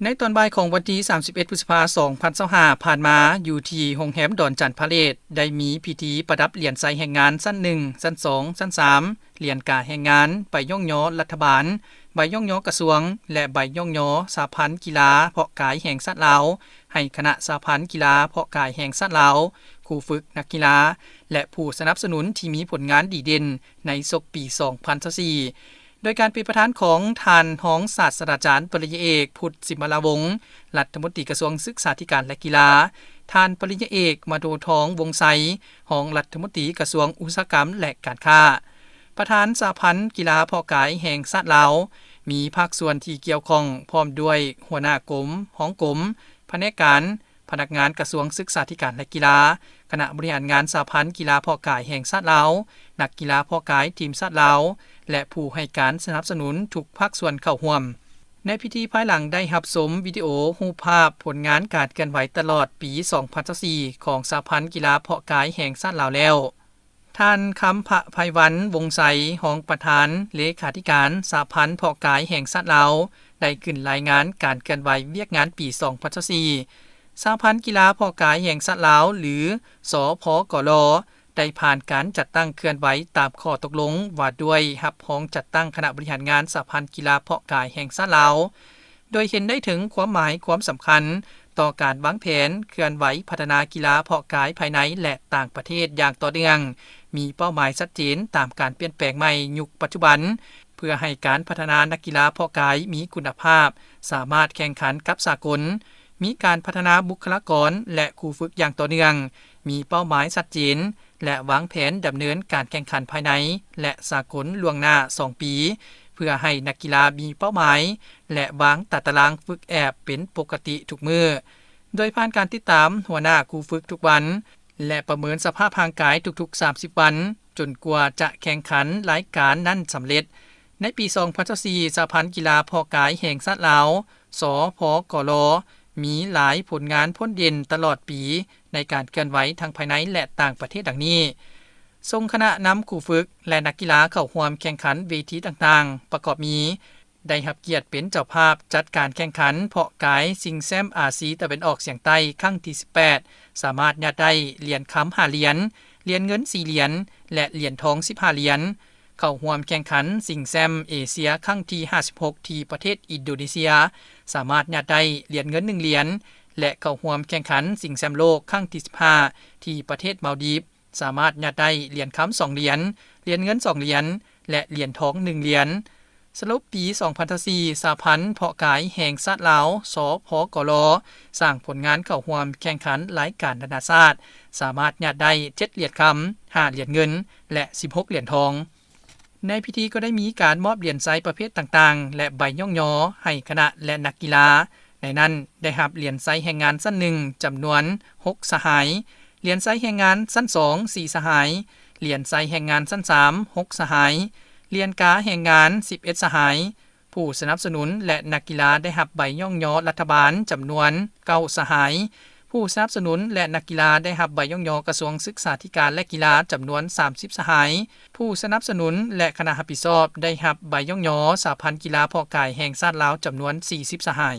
ໃນຕອນບ່າຍຂອງວັນທີສາມສິບເອັດ ພຶດສະພາ ສອງພັນຊາວຫ້າ ຜ່ານມາ, ຢູ່ທີ່ໂຮງແຮມດອນຈັນພາເລດ ໄດ້ມີພິທີປະດັບຫຼຽນໄຊແຮງງານຊັ້ນໜຶ່ງ, ຊັ້ນສອງ, ຊັ້ນສາມ, ຫຼຽນກາແຮງງານ, ໃບຍ້ອງຍໍລັດຖະບານ, ໃບຍ້ອງຍໍກະຊວງ ແລະ ໃບຍ້ອງຍໍສະຫະພັນກິລາເພາະກາຍແຫ່ງຊາດລາວ ໃຫ້ຄະນະສະຫະພັນກິລາເພາະກາຍແຫ່ງຊາດລາວ, ຄູຝຶກ, ນັກກິລາ ແລະ ຜູ້ສະໜັບສະໜູນທີ່ມີຜົນງານດີເດັ່ນໃນສົກປີສອງພັນຊາວສີ່ ໂດຍການເປັນປະທານຂອງທ່ານຮອງສາດສະດາຈານ ປະລິນຍາເອກ ພຸດ ສິມມະລາວົງ ລັດຖະມົນຕີກະຊວງສຶກສາທິການ ແລະ ກິລາ, ທ່ານປະລິນຍາເອກ ມະໂທທອງ ວົງໄຊ ຮອງລັດຖະມົນຕີກະຊວງອຸດສາຫະກຳ ແລະ ການຄ້າ, ປະທານສະຫະພັນກິລາເພາະກາຍແຫ່ງຊາດລາວ, ມີພາກສ່ວນທີ່ກ່ຽວຂ້ອງ ພ້ອມດ້ວຍຫົວໜ້າກົມ, ຮອງກົມ, ພະແນກການ, ພະນັກງານກະຊວງສຶກສາທິການ ແລະ ກິລາ, ຄະນະບໍລິຫານງານສະຫະພັນກິລາເພາະກາຍແຫ່ງຊາດລາວ, ນັກກິລາເພາະກາຍທີມຊາດລາວ ແລະ ຜູ້ໃຫ້ການສະໜັບສະໜູນທຸກພາກສ່ວນເຂົ້າຮ່ວມ. ໃນພິທີພາຍຫຼັງໄດ້ຮັບຊົມວິດີໂອຮູບພາບຜົນງານການເຄື່ອນໄຫວຕະຫຼອດປີສອງພັນຊາວສີ່ ຂອງສະຫະພັນກິລາເພາະກາຍແຫ່ງຊາດລາວແລ້ວ. ທ່ານ ຄຳພະໄພວັນ ວົງໄຊ ຮອງປະທານເລຂາທິການສະຫະພັນເພາະກາຍແຫ່ງຊາດລາວ ໄດ້ຂຶ້ນລາຍງານການເຄື່ອນໄຫວວຽກງານປີສອງພັນຊາວສີ່ ສະຫະພັນກິລາເພາະກາຍແຫ່ງຊາດລາວ ຫຼື ສພກລ ໄດ້ຜ່ານການຈັດຕັ້ງເຄື່ອນໄຫວຕາມຂໍ້ຕົກລົງວ່າດ້ວຍຮັບຮອງຈັດຕັ້ງຄະນະບໍລິຫານງານສະຫະພັນກິລາເພາະກາຍແຫ່ງຊາດລາວ ໂດຍເຫັນໄດ້ເຖິງຄວາມໝາຍຄວາມສຳຄັນຕໍ່ການວາງແຜນເຄື່ອນໄຫວພັດທະນາກິລາເພາະກາຍພາຍໃນ ແລະ ຕ່າງປະເທດຢ່າງຕໍ່ເນື່ອງ, ມີເປົ້າໝາຍຊັດເຈນຕາມການປ່ຽນແປງໃໝ່ຍຸກປັດຈຸບັນ ເພື່ອໃຫ້ການພັດທະນານັກກິລາເພາະກາຍມີຄຸນນະພາບ, ສາມາດແຂ່ງຂັນກັບສາກົນ, ມີການພັດທະນາບຸກຄະລາກອນ ແລະ ຄູຝຶກຢ່າງຕໍ່ເນື່ອງ, ມີເປົ້າໝາຍຊັດເຈນ ແລະ ວາງແຜນດຳເນີນການແຂ່ງຂັນພາຍໃນ ແລະ ສາກົນລ່ວງໜ້າສອງປີ ເພື່ອໃຫ້ນັກກິລາມີເປົ້າໝາຍ ແລະ ວາງຕາຕະລາງຝຶກແອບເປັນປົກກະຕິທຸກມື້, ໂດຍຜ່ານການຕິດຕາມຫົວໜ້າຄູຝຶກທຸກວັນ ແລະ ປະເມີນສະພາບຮ່າງກາຍທຸກໆສາມສິບວັນ ຈົນກວ່າຈະແຂ່ງຂັນລາຍການນັ້ນສຳເລັດ. ໃນປີສອງພັນຊາວສີ່ ສະຫະພັນກິລາເພາະກາຍແຫ່ງຊາດລາວ ສພກລ ມີຫຼາຍຜົນງານພົ້ນເດັ່ນຕະຫຼອດປີ ໃນການເຄື່ອນໄຫວທັງພາຍໃນ ແລະ ຕ່າງປະເທດດັ່ງນີ້: ສົ່ງຄະນະນຳຄູຝຶກ ແລະ ນັກກິລາເຂົ້າຮ່ວມແຂ່ງຂັນເວທີຕ່າງໆ ປະກອບມີ ໄດ້ຮັບກຽດເປັນເຈົ້າພາບຈັດການແຂ່ງຂັນເພາະກາຍຊິງແຊມອາຊີຕາເວັນອອກສຽງໃຕ້ຄັ້ງທີສິບແປດ ສາມາດຍາດໄດ້ຫຼຽນຄຳຫ້າຫຼຽນ, ຫຼຽນເງິນສີ່ຫຼຽນ ແລະ ຫຼຽນທອງສິບຫ້າຫຼຽນ, ເຂົ້າຮ່ວມແຂ່ງຂັນຊິງແຊມເອເຊຍຄັ້ງທີຫ້າສິບຫົກ ທີ່ປະເທດອິນໂດເນເຊຍ ສາມາດຍາດໄດ້ຫຼຽນເງິນໜຶ່ງຫຼຽນ ແລະ ເຂົ້າຮ່ວມແຂ່ງຂັນຊິງແຊມໂລກຄັ້ງທີສິບຫ້າ ທີ່ປະເທດມາລດີບ ສາມາດຍາດໄດ້ຫຼຽນຄຳສອງຫຼຽນ, ຫຼຽນເງິນສອງຫຼຽນ ແລະ ຫຼຽນທອງໜຶ່ງຫຼຽນ. ສະຫຼຸບປີສອງພັນຊາວສີ່ ສະຫະພັນເພາະກາຍແຫ່ງຊາດລາວ ສພກລ ສ້າງຜົນງານເຂົ້າຮ່ວມແຂ່ງຂັນລາຍການນານາຊາດ ສາມາດຍາດໄດ້ເຈັດຫຼຽນຄຳ, ຫ້າຫຼຽນເງິນ ແລະ ສິບຫົກຫຼຽນທອງ. ໃນພິທີກໍໄດ້ມີການມອບຫຼຽນໄຊປະເພດຕ່າງໆ ແລະ ໃບຍ້ອງຍໍໃຫ້ຄະນະ ແລະ ນັກກິລາ. ໃນນັ້ນໄດ້ຮັບຫຼຽນໄຊແຮງງານຊັ້ນໜຶ່ງຈຳນວນຫົກສະຫາຍ, ຫຼຽນໄຊແຮງງານຊັ້ນສອງສີ່ສະຫາຍ, ຫຼຽນໄຊແຮງງານຊັ້ນສາມຫົກສະຫາຍ, ຫຼຽນກາແຮງງານສິບເອັດສະຫາຍ. ຜູ້ສະໜັບສະໜູນ ແລະ ນັກກິລາໄດ້ຮັບໃບຍ້ອງຍໍລັດຖະບານຈຳນວນເກົ້າສະຫາຍ. ຜູ້ສະໜັບສະໜູນ ແລະ ນັກກິລາໄດ້ຮັບໃບຍ້ອງຍໍກະຊວງສຶກສາທິການ ແລະ ກິລາຈຳນວນສາມສິບສະຫາຍ. ຜູ້ສະໜັບສະໜູນ ແລະ ຄະນະຮັບຜິດຊອບໄດ້ຮັບໃບຍ້ອງຍໍສະຫະພັນກິລາເພາະກາຍແຫ່ງຊາດລາວຈຳນວນສີ່ສິບສະຫາຍ.